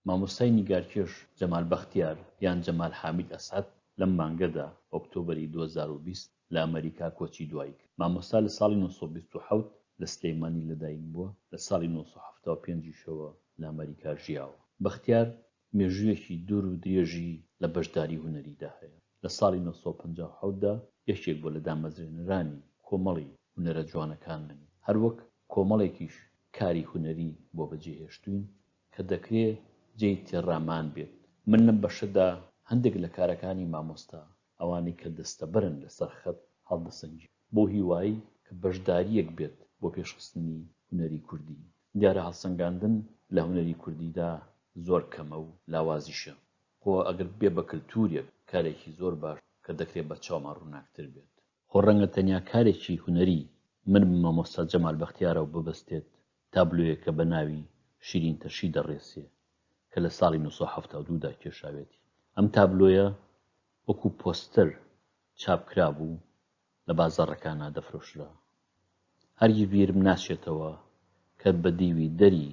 مامۆستای نیگارکێش جەمال بەختیار یان جەمال حامید ئەسعەد لەم مانگەدا، ئۆکتۆبەری 2020، لە ئەمەریکا کۆچی دوایی کرد. مامۆستا لە ساڵی 927 لە سلێمانی لەدایک بووە، لە ساڵی 975 یشەوە لە ئەمەریکا ژیاوە. بەختیار مێژوویەکی دوور و درێژی لە بەشداری هونەریدا هەیە. لە ساڵی 957 دا یەکێک بووە لە دامەزرێنەرانی کۆمەڵی هونەرە جوانەکان، هەروەک کۆمەڵێکیش کاری هونەری بۆ بەجێهێشتووین کە دەکرێ جێی تێڕامان بێت. من لەم بەشەدا هەندێک لە کارەکانی مامۆستا، ئەوانەی کە دەستەبەرن لەسەر خەت هەڵدەسەنگێن. بەو هیوایەی کە بەشدارییەک بێت بۆ پێشخستنی هونەری کوردی. دیارە هەڵسەنگاندن لە هونەری کوردیدا زۆر کەمە و لاوازیشە. خۆ ئەگەر ببێ بە کلتوورێک، کارێکی زۆر باش کە دەکرێ بەرچاومان ڕووناکتر بێت. خۆ ڕەنگە تەنیا کارێکی هونەری من بە مامۆستا جەمال بەختیارەوە ببەستێت تابلۆیەکە بە ناوی شیرین تەشی دەڕێسێ کە لە ساڵی 972 دا کێشاوێتی. ئەم تابلۆیە وەکوو پۆستەر چاپ کرابوو لە بازاڕەکانا دەفرۆشرا. هەرگیز بیرم ناچێتەوە کە بە دیوی دەری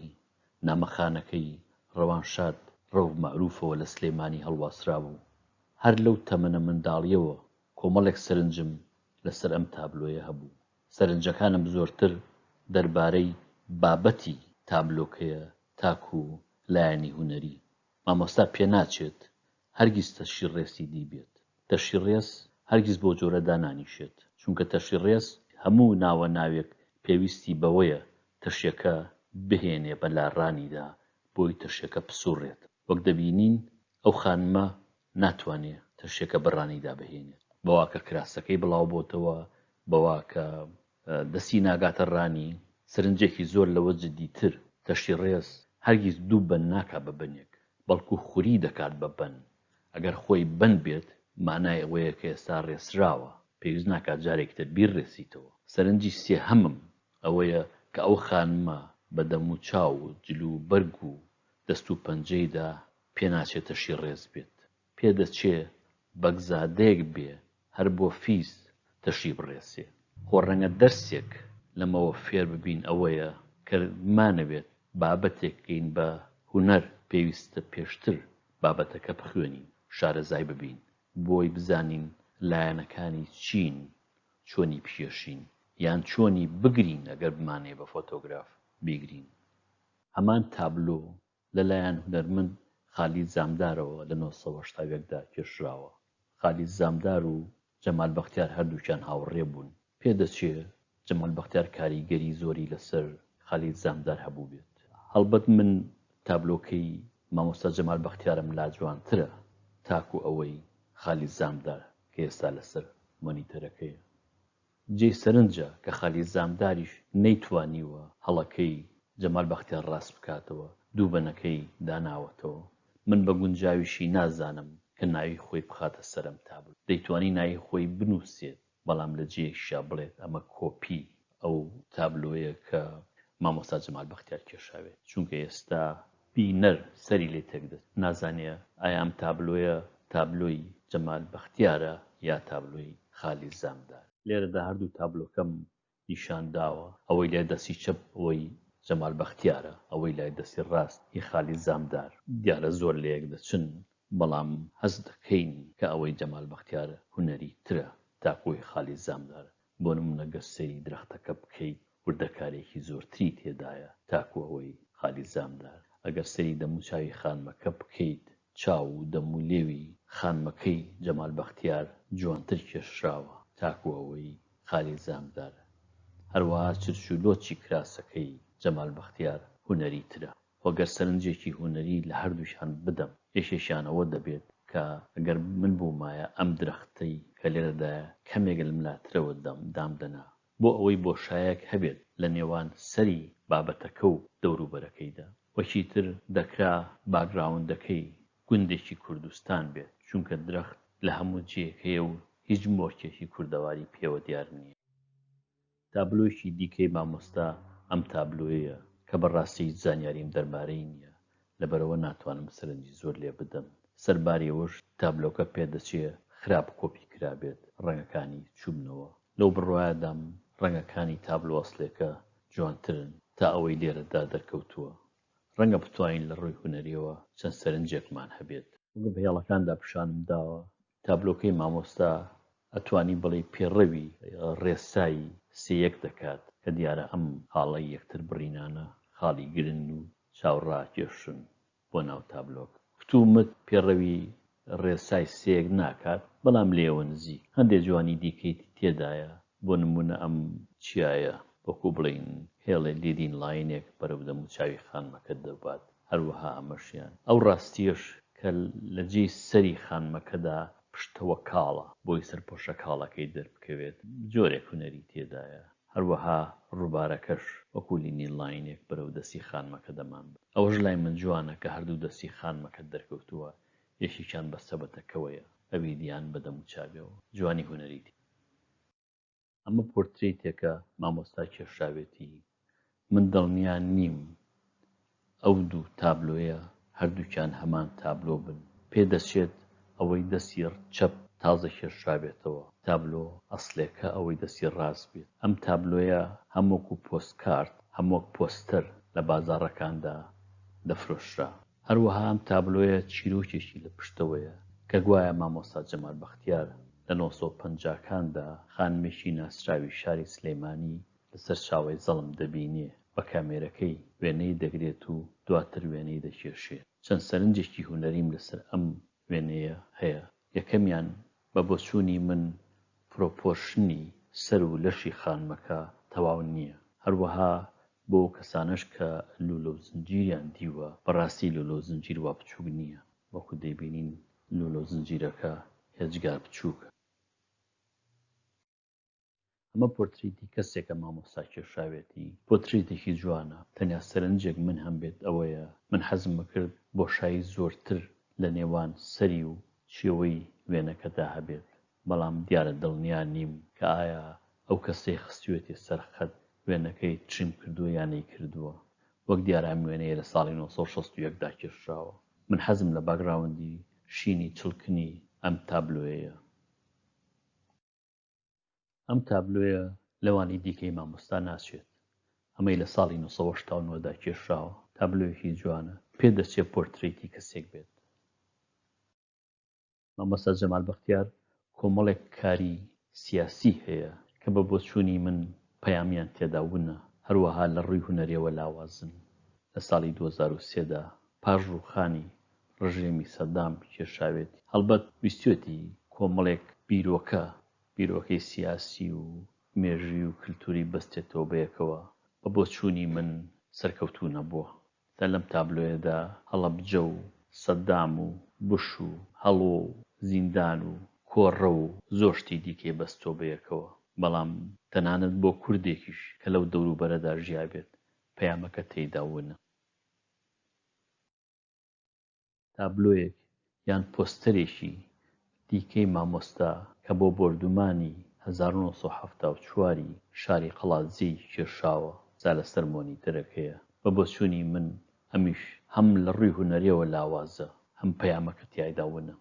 نامەخانەکەی ڕەوانشاد ڕەوف مەعروفەوە لە سلێمانی هەڵواسرابوو. هەر لەو تەمەنە منداڵییەوە کۆمەڵێک سەرنجم لەسەر ئەم تابلۆیە هەبوو. سەرنجەکانم زۆرتر دەربارەی بابەتی تابلۆکەیە تاکو لایەنی هونەری. مامۆستا پێناچێت هەرگیز تەشی ڕێسی دیبێت. تەشی ڕێس هەرگیز بەو جۆرە دانانیشێت. چونکە تەشی ڕێس هەموو ناوە ناوێک پێویستی بەوەیە تەشیەکە بهێنێ بە لاڕانیدا بۆی تەشیەکە پسوڕێت. وەک دەبینین ئەو خانمە ناتوانێ تەشیەکە بە ڕانیدا بهێنێت. بەوا کە کراسەکەی بڵاو بۆتەوە، بەوا کە دەستی ناگاتە ڕانی، سەرنجێکی زۆر لەوە جدیتر، تەشی ڕێز هەرگیز دوو بەن ناکا بە بەنێک، بەڵکو خوری دەکات بە بەن، ئەگەر خۆی بەن بێت مانای ئەوەیە کە ئێستا ڕێسراوە، پێویست ناکات جارێکی تر بیڕێسیتەوە. سەرنجی سێهەمم ئەوەیە کە ئەو خانمە بە دەموچاو و جل و بەرگ و دەست و پەنجەیدا پێناچێ تەشی ڕێز بێت، پێدەچێ بەگزادەیەک بێ هەر بۆ فیز تەشی بڕێسێ. خۆ ڕەنگە دەرسێک لەمەوە فێر ببین ئەوەیە کە بمانەوێت بابەتێک بکەین بە هونەر پێویستە پێشتر بابەتەکە بخوێنین شارەزای ببین بۆی بزانین لایەنەکانی چین چۆنی بکێشین یان چۆنی بگرین ئەگەر بمانەوێ بە فۆتۆگراف بیگرین. هەمان تابلۆ لە لایەن هونەرمەند خالید زامدارەوە لە 981 دا کێشراوە. خالید زامدار و جەمال بەختیار هەردووکیان هاوڕێ بوون. پێدەچێ جەمال بەختیار کاریگەری زۆری لەسەر خالید زامدار هەبووبێت. هەڵبەت من تابلۆکەی مامۆستا جەمال بەختیارم لا جوانترە تاکو ئەوەی خالید زامدار کە ئێستا لەسەر مۆنیتەرەکەیە. جێی سەرنجە کە خالید زامداریش نەیتوانیوە هەڵەکەی جەمال بەختیار ڕاست بکاتەوە، دووبەنەکەی داناوەتەوە. من بە گونجاویشی نازانم کە ناوی خۆی بخاتە سەر ئەم تابلۆ. دەیتوانی ناوی خۆی بنووسێت، بەڵام لە جێیەکیشا بڵێت ئەمە کۆپی ئەو تابلۆیە کە مامۆستا جەمال بەختیار کێشاوێت، چونکە ئێستا بینەر سەری لێ تێکدەچێت، نازانێ ئایا ئەم تابلۆیە تابلۆی جەمال بەختیارە یا تابلۆی خالید زامدار. لێرەدا هەردوو تابلۆکەم نیشان داوە، ئەوەی لای دەستی چەپ ئەوەی جەمال بەختیارە، ئەوەی لای دەستی ڕاست هی خالید زامدار. دیارە زۆر لەیەک دەچن، بەڵام هەست دەکەین کە ئەوەی جەمال بەختیار هونەری ترە تاکو هی خالید زامدار. بۆ نمونە گەر سەیری درەختەکە بکەیت وردەکاریەکی زۆرتری تێدایە تاکو ئەوەی خالید زامدار. ئەگەر سەیری دەموچاوی خانمەکە بکەیت چاو و دەم و لێوی خانمەکەی جەمال بەختیار جوانتر کێشراوە تاکو ئەوەی خالید زامدار. هەروەها چرچ و لۆچی کراسەکەی جەمال بەختیار هونەری ترە. خۆ گەر سەرنجێکی هونەری لە هەردووکیان بدەم یەکێکیان ئەوە دەبێت کە گەر من بوومایە ئەم درەختەی کە لێرەدایە کەمێک لەملاترەوە دامدەنا بۆ ئەوەی بۆشایەک هەبێت لە نێوان سەری بابەتەکە و دەوروبەرەکەیدا. وەکی تر دەکرا باکگراوندەکەی گوندێکی کوردستان بێت چونکە درەخت لە هەموو جێیەک هەیە و هیچ مۆرکێکی کوردەواری پێوە دیار نییە. تابلۆیەکی دیکەی مامۆستا ئەم تابلۆیەیە کە بەڕاستی هیچ زانیاریم دەربارەی نییە لەبەرئەوە ناتوانم سەرنجی زۆر لێ بدەم سەرباری ئەوەش تابلۆکە پێدەچێ خراپ کۆپی کرابێت ڕەنگەکانی چووبنەوە لەو بڕوایەدام ڕەنگەکانی تابلۆ ئەسڵیەکە جوانترن تا ئەوەی لێرەدا دەرکەوتووە. ڕەنگە بتوانین لە ڕووی هونەریەوە چەند سەرنجێکمان هەبێت. وەک بە هێڵەکاندا پیشانم داوە، تابلۆکەی مامۆستا ئەتوانی بڵێی پێڕەوی ڕێسای سێیەک دەکات، کە دیارە ئەم خاڵەی یەکتر بڕینانە خاڵی گرنگ و چاوڕاکێشن بۆ ناو تابلۆکە. کتومت پێڕەوی ڕێسای سێیەک ناکات، بەڵام لێیەوە نزیک. هەندێ جوانی دیکەی تێدایە، بۆ نموونە ئەم چیایە وەکو بڵێین هێڵێ leading line ێک بەرەو دەموچاوی خانمەکە دەبات، هەروەها ئەمەشیان. ئەو ڕاستییەش کە لە جێی سەری خانمەکەدا پشتەوە کاڵە، بۆی سەرپۆشە کاڵەکەی دەربکەوێت، جۆرێک هونەری تێدایە. هەروەها ڕووبارەکەش وەکو leading line ێک بەرەو دەستی خانمەکە دەمانبات. ئەوەش لای من جوانە کە هەردوو دەستی خانمەکە دەرکەوتووە، یەکێکیان بە سەبەتەکەوەیە، ئەوی دیان بە دەموچاویەوە. جوانی هونەری تێدایە. ئەمە پۆرترەیتێکە مامۆستا کێشاوێتی، من دڵنیا نیم ئەو دوو تابلۆیە هەردووکیان هەمان تابلۆ بن، پێدەچێت ئەوەی دەستی چەپ تازە کێشرابێتەوە، تابلۆ ئەسڵێکە ئەوەی دەستی ڕاست بێت. ئەم تابلۆیە هەم وەکو پۆستکارت هەم وەک پۆستەر لە بازاڕەکاندا دەفرۆشرا. هەروەها ئەم تابلۆیە چیرۆکێکی لە پشتەوەیە کە گوایە مامۆستا جەمال بەختیار لە 950 کاندا خانمێکی ناسراوی شاری سلێمانی لە سەرچاوەی زەڵم دەبینێ بە کامێرەکەی وێنەی دەگرێت و دواتر وێنەی دەکێشێ. چەند سەرنجێکی هونەریم لەسەر ئەم وێنەیە هەیە، یەکەمیان بە بۆچوونی من proportion ی سەر و لەشی خانمەکە تەواو نییە، هەروەها بۆ ئەو کەسانەش کە لوولە و زنجیریان دیوە، بەڕاستی لوولە و زنجیر وا بچووک نییە، وەکو دەیبینین لوولە و زنجیرەکە هێجگار بچووکە. ئەمە پۆرتریتی کەسێکە مامۆستا کێشاوێتی، پۆتریتێکی جوانە، تەنیا سەرنجێک من هەمبێت ئەوەیە من حەزم ئەکرد بۆشایی زۆرتر لە نێوان سەری و چێوەی وێنەکەدا هەبێت، بەڵام دیارە دڵنیا نیم کە ئایا ئەو کەسەی خستوێتی سەر خەت وێنەکەی trim کردووە یا نەیکردووە، وەک دیارە ئەم وێنەیە لە ساڵی 961 دا کێشراوە. من حەزم لە background ی شینی چڵکنی ئەم تابلۆیەیە. ئەم تابلۆیە لەوانی دیکەی مامۆستا ناچێت. ئەمەی لە ساڵی 989 دا کێشراوە. تابلۆیەکی جوانە. پێدەچێ پۆرترەیتی کەسێک بێت. مامۆستا جەمال بەختیار کۆمەڵێک کاری سیاسی هەیە کە بە بۆچوونی من پەیامیان تێدا ونە، هەروەها لە ڕووی هونەریەوە لاوازن. لە ساڵی 2003 دا پاش ڕووخانی ڕژێمی سەدام کێشاوێتی. هەڵبەت ویستوێتی کۆمەڵێک بیرۆکە، بیرۆکەی سیاسی و مێژووی و کلتوری بەستێتەوە بەیەکەوە، بە بۆچوونی من سەرکەوتوو نەبووە. تا لەم تابلۆیەدا هەڵەبجە و سەدام و بوش و هەڵۆ و زیندان و کۆڕەو و زۆر شتی دیکەی بەستووە بەیەکەوە، بەڵام تەنانەت بۆ کوردێکیش کە لەو دەوروبەرەدا ژیابێت پەیامەکە تێیدا ونە. تابلۆیەک یان پۆستەرێکی دیکەی مامۆستا کە بۆ بۆردومانی 1974 ی شاری قەڵادزێی کێشاوە جا لەسەر مۆنیتەرەکەیە، بە بۆچوونی من ئەمیش هەم لە ڕووی هونەریەوە لاوازە هەم پەیامەکە تیایدا ونە.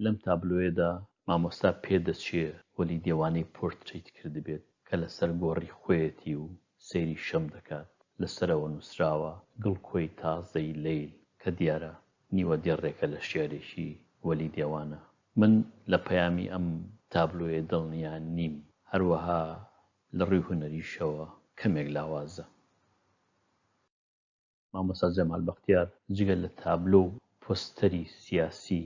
لەم تابلۆیەدا مامۆستا پێدەچێ وەلی دێوانەی پۆرترەیت کردبێت کە لەسەر گۆڕی خۆیەتی و سەیری شەم دەکات، لە سەرەوە نووسراوە گڵکۆی تازەی لەیل کە دیارە نیوە دێڕێکە لە شیعرێکی وەلی دێوانە. من لە پەیامی ئەم تابلۆیە دڵنیا نیم، هەروەها لە ڕووی هونەریشەوە کەمێک لاوازە. مامۆستا جەمال بەختیار جگە لە تابلۆ و پۆستەری سیاسی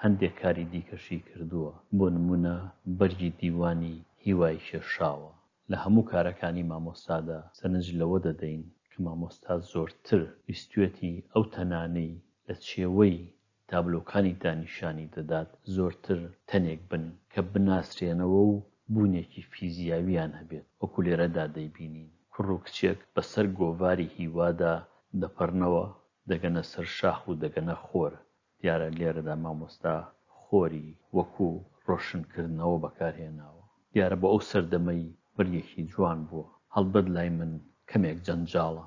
هەندێک کاری دیکەشی کردووە، بۆ نموونە بەرگی دیوانی هیوای کێشاوە. لە هەموو کارەکانی مامۆستادا سەرنج لەوە دەدەین کە مامۆستا زۆرتر ویستویەتی ئەو تەنانەی لە چێوەی تابلۆکانیدا نیشانی دەدات زۆرتر تەنێک بن کە بناسرێنەوە و بوونێکی فیزیاوییان هەبێت، وەکو لێرەدا دەیبینین کوڕ و کچێک بەسەر گۆڤاری هیوادا دەپەڕنەوە دەگەنە سەر شاخ و دەگەنە خۆر، دیارە لێرەدا مامۆستا خۆری وەکو ڕۆشنکردنەوە بەکارهێناوە، دیارە بۆ ئەو سەردەمەی بەرگێکی جوان بووە، هەڵبەت لای من کەمێک جەنجاڵە.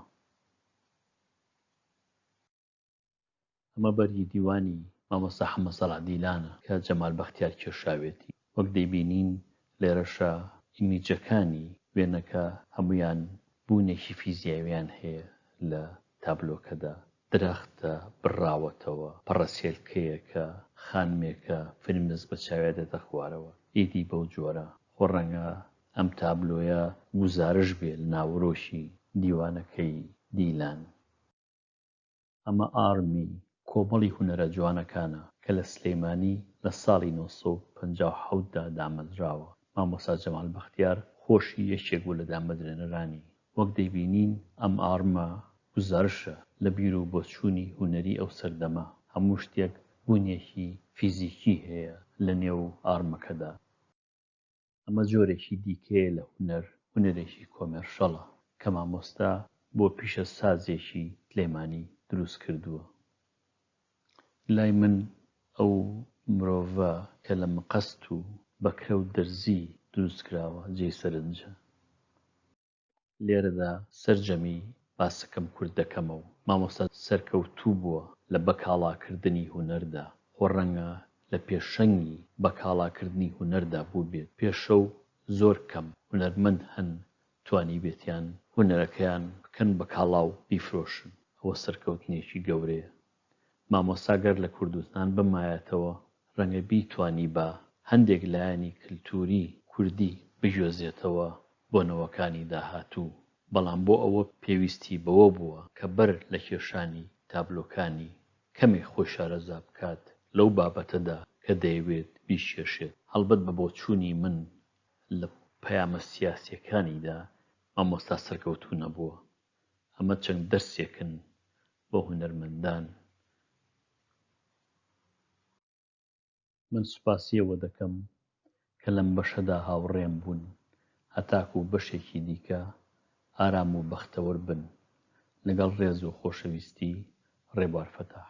ئەمە بەرگی دیوانی مامۆستا حەمە سەڵاح دیلانە کە جەمال بەختیار کێشاوێتی. وەک دەیبینین لێرەشا ئیمیجەکانی وێنەکە هەموویان بوونێکی فیزیاویان هەیە لە تابلۆکەدا، درەختە بڕاوەتەوە، پەڕەسێلکەیەکە، خانمێکە فرمێسک بە چاویا دێتە خوارەوە، ئیدی بەو جۆرە. خۆ ڕەنگە ئەم تابلۆیە گوزارش بێ لە ناوەرۆکی دیوانەکەی دیلان. ئەمە ئاڕمی کۆمەڵی هونەرە جوانەکانە کە لە سلێمانی لە ساڵی 957 دا دامەزراوە. مامۆستا جەمال بەختیار خۆشی یەکێک بوو لە دامەزرێنەرانی. وەک دەیبینین ئەم ئاڕمە گوزارشە لە بیر و بۆچوونی هونەری ئەو سەردەمە. هەموو شتێک بوونێکی فیزیکی هەیە لە نێو ئاڕمەکەدا. ئەمە جۆرێکی دیکەیە لە هونەر، هونەرێکی کۆمێرشەڵە کە مامۆستا بۆ پیشەسازێکی سلێمانی دروست کردووە. لای من ئەو مرۆڤە کە لە مقەست و بەکرە و دەرزی دروست کراوە جێی سەرنجە. لێرەدا سەرجەمی باسەکەم کورت دەکەمەوە. مامۆستا سەرکەوتوو بووە لە بەکاڵاکردنی هونەردا، خۆ ڕەنگە لە پێشەنگی بەکاڵاکردنی هونەردا بووبێت، پێشەو زۆر کەم هونەرمەند هەن توانیبێتیان هونەرەکەیان بکەن بە کاڵا و بیفرۆشن، ئەوە سەرکەوتنێکی گەورەیە. مامۆستا گەر لە کوردستان بمایەتەوە ڕەنگە بیتوانیبا هەندێک لایەنی کلتوری کوردی بگوێزێتەوە بۆ نەوەکانی داهاتوو، بەڵام بۆ ئەوە پێویستی بەوە بووە کە بەر لە کێشانی تابلۆکانی کەمێک خۆی شارەزا بکات لەو بابەتەدا کە دەیەوێت بیکێشێت. هەڵبەت بە بۆچوونی من لە پەیامە سیاسیەکانیدا مامۆستا سەرکەوتوو نەبووە. ئەمە چەند دەرسێکن بۆ هونەرمەندان. من سوپاسی ئێوە دەکەم کە لەم بەشەدا هاوڕێم بوون هەتاکوو بەشێکی دیکە ئارام و بەختەوەر بن لەگەڵ ڕێز و خۆشەویستی ڕێبوار فەتاح.